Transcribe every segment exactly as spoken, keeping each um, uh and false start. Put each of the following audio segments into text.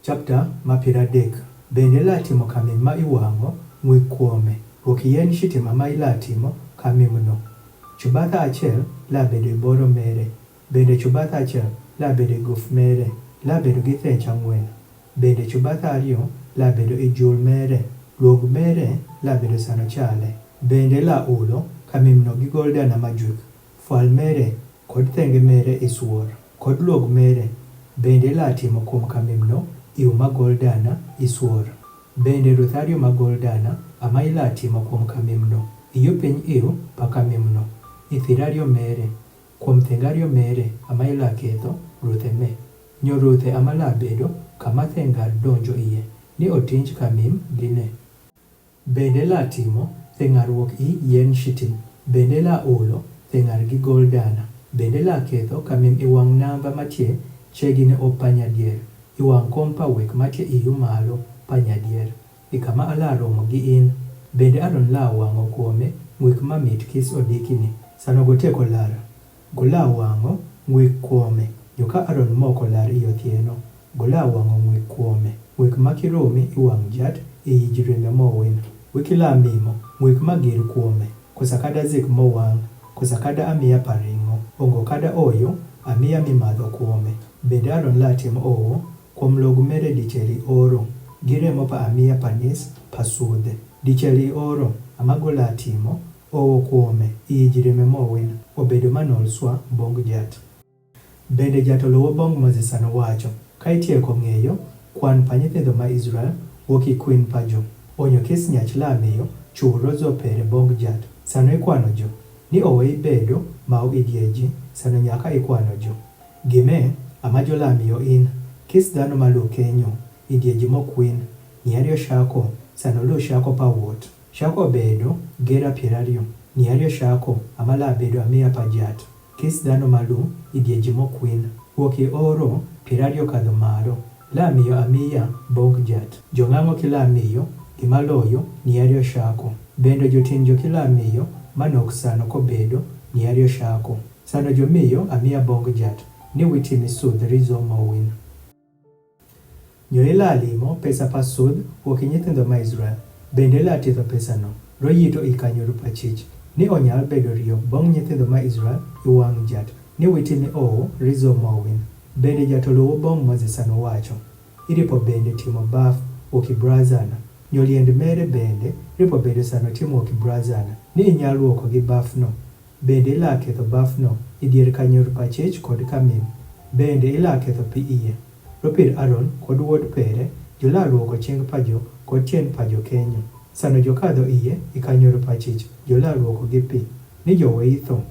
Chapter ma piero adek. Bende la timo kamim ma iwang'o ng'wik kuome. Wok yien shitim ama ila timo kamim no. Chubatha achiel la bedo iboro mere. Bende chubatha achiel la bedo iguf mere. La bedo gi theny ang'wen. Bende chubatha ariyo la bedo ijul mere. Luog mere la bedo sano chale. Bende la ulo kamim no gi goldana majwik. Fwal mere kod thenge mere iswor, kod luog mere. Bende la timo kuom kamim no iu ma goldana iswor. Bende ruth ariyo ma goldana ama ila timo kuom kamim no. Iu piny iu pa kamim no. Ithir ariyo mere. Kuom thenge ariyo mere ama ila ketho ruthe me. Nyo ruthe ama la bedo kama thenge donjo iye, ni otinj kamim gine. Bende la timo thengar wok i yien shitim. Bende la ulo thengar gi goldana. Bende la ketho kamim iwang' namba matie chegine op panyadier. Iwang' kom pa wek matie iu malo panyadier. Ikama ala romo gi in. Bende Aron la wang'o kuome ng'wik mamit kis odikini. Sano goteko lar. Gola wang'o ng'wik kuome. Nyo ka Aron moko lar iyo thieno. Gola wang'o ng'wik kuome. Ng'wik ma kirumi iwang' jat iyij rime mowin. Wiki la mimo ng'wik ma gir kuome. Kosa kada zik mowang'. Kosa kada amiya pa ring'o. Ongo kada oyo amiya mimadho kuome. Bende Aron la timo owo kuom log mere dichel i oro. Gi remo pa amiya pa nis pa sudhe. Dichel i oro ama gola timo owo kuome iyij rime mowin. Obedo manol swa bong jat. Bende jat oluwo bong Moses sano wacho, ka itieko ng'eyo kwan pa nyithindo ma Israel, wuok ikwin pa jo. Onyo kis nyach la miyo chuwo rozo pere bong jat. Sano ikwano jo. Ni owe ibedo ma u idie ji, sano nyaka ikwano jo. Gime ama jo la miyo in, kis dhano ma lu kenyo, idie ji mokwin, ni ariyo shako, sano lu shako pa wuot. Shako bedo gera piero ariyo, ni ariyo shako ama la bedo amiya pa jat. Kis dhano ma lu idie ji mokwin. Wuok i oro piero ariyo kadho malo. La miyo amiya bong jat. Jong'ang'o ki la miyo gima loyo ni ariyo shako. Bende jotin jo ki la miyo manok sano kobedo ni ariyo shako. Sano jo miyo amiya bong jat. Ni witi mi sudh rizo mowin. Nyo ila limo pesa pa sudh wuok i nyithindo ma Israel. Bende ila titho pesano ro yito i kanyuru pa chich, ni onyal bedo riyo bong nyithindo ma Israel i wang' jat, ni witi mi owo rizo mowin. Bende jat oluwo bong Moses sano wacho, iripo bende timo baf wuok i brazana. Nyo liend mere bende ripo bedo sano timo wuok i brazana, ni inyal luoko gi bafno. Bende ila ketho bafno i dier kanyur pa chich kod kamim. Bende ila ketho pi iye. Ropir Aron kod wuod pere jo la luoko ching pa jo kod tien pa jo kenyo. Sano jo kadho iye i kanyur pa chich jo la luoko gi pi, ni jo we itho.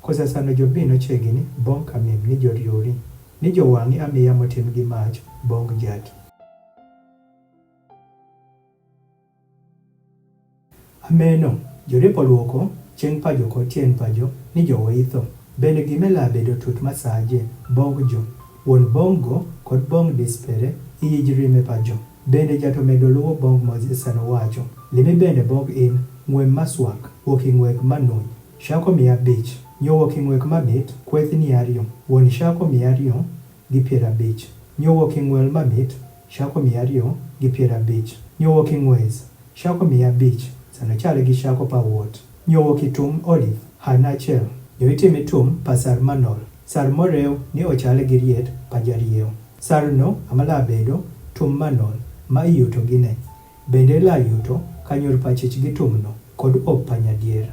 Kosa sano jo bino chegini bong kamim ni jo riori, ni jo wang'i amiya motim gi mach bong jat. Ameno, joripo luoko ching pa jo kod tien pa jo ni jo we itho. Bende gime la bedo tut ma saje bong jo. Wuon bong go kod bong dispere iyij rime pa jo. Bende jat omedo luwo bong Moses sano wacho, limi bende bong in ng'wem ma swak, wuok i ng'wek ma nuny, shako miya abich. Nyo wuok i ng'wek ma mit kweth ni ariyo. Wuon shako miya ariyo gi piero abich. Nyo wuok i ng'wel ma mit, shako miya ariyo gi piero abich. Nyo wuok i ng'wez, shako miya abich, sano chale gi shako pa wuot. Nyo wuok i tum oliv, han achiel. Nyo itime tum pa sar manol, sar morew ni ochale gi riet pa jariew. Sarno ama la bedo tum manol ma iyuto gine. Bende la yuto kanyur pa chich gi tumno kod op pa nyadier.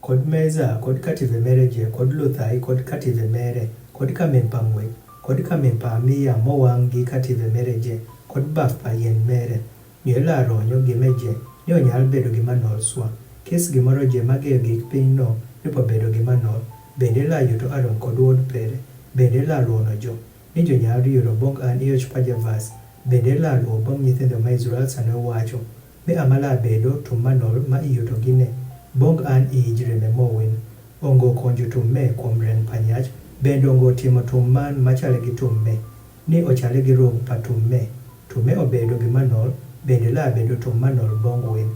Kod meza kod kative mere je kod luthai kod kative mere kod kamin pa ng'wech kod kamin pa amiya mowang' gi kative mere je kod baf pa yien mere. Nyo ila ronyo gime je ni onyal bedo gima nol swa. Kis gimoro je mageyo gik pinyno ripo bedo gima nol. Bende ila yuto Aron kod wuod pere. Bende ila ruono jo ni jo nyal yudo bong an iyoch pa javas. Bende ila luwo bong nyithindo ma Israel sano wacho, mi ama la bedo tum manol ma iyuto gine. Bong an iyij rime mowin. Ongo konjo tum me kuom reng pa nyach, bende ongo timo tum man machale gi tum me, ni ochale gi rog pa tum me. Tum me obedo gima nol, bende la bedo tum manol bong win.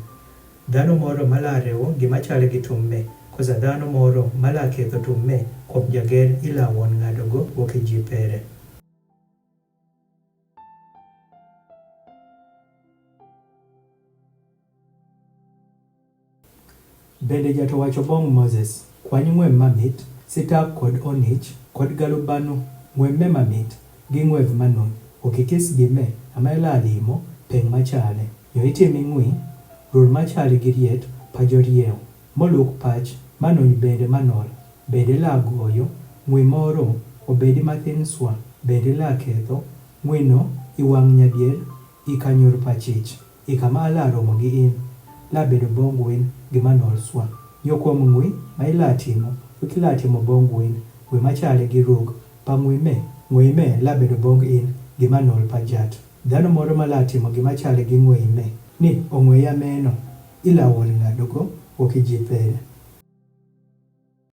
Dhano moro ma la rewo gima chale gi tum me, Kosa dhano moro ma la ketho tum me, kwom jager ila won ng'adogo wo ki ji pere. Bende jato wacho bong Moses, kwany ng'wem mamit, sitag kod onich, kod galubanu, ng'wem me mamit, gi ng'wem manon, okikis gi me, ama ila limo, peng machale. Nyo itimi ng'wi, rur machale gi riet, pa joriew. Moluk pach, manony bende manol, bende la goyo, ng'wi moro, obedi mathin swa, bende la ketho, ng'wino, iwang' nyadier, i kanyor pachich, i kama ala romo gi in, la bedo bong win, gi manol swa. Nyo kwom ng'wi, ma ila timo, wik ila timo bong win, ng'wi machale gi rug, pa ng'wi me, ng'wi me, la bedo bong in, gi manol pa jat. Dhano moro ma la timo gima chale gi ng'weye me, ni ong'weya meno, ila won ng'adogo wo ki ji pere.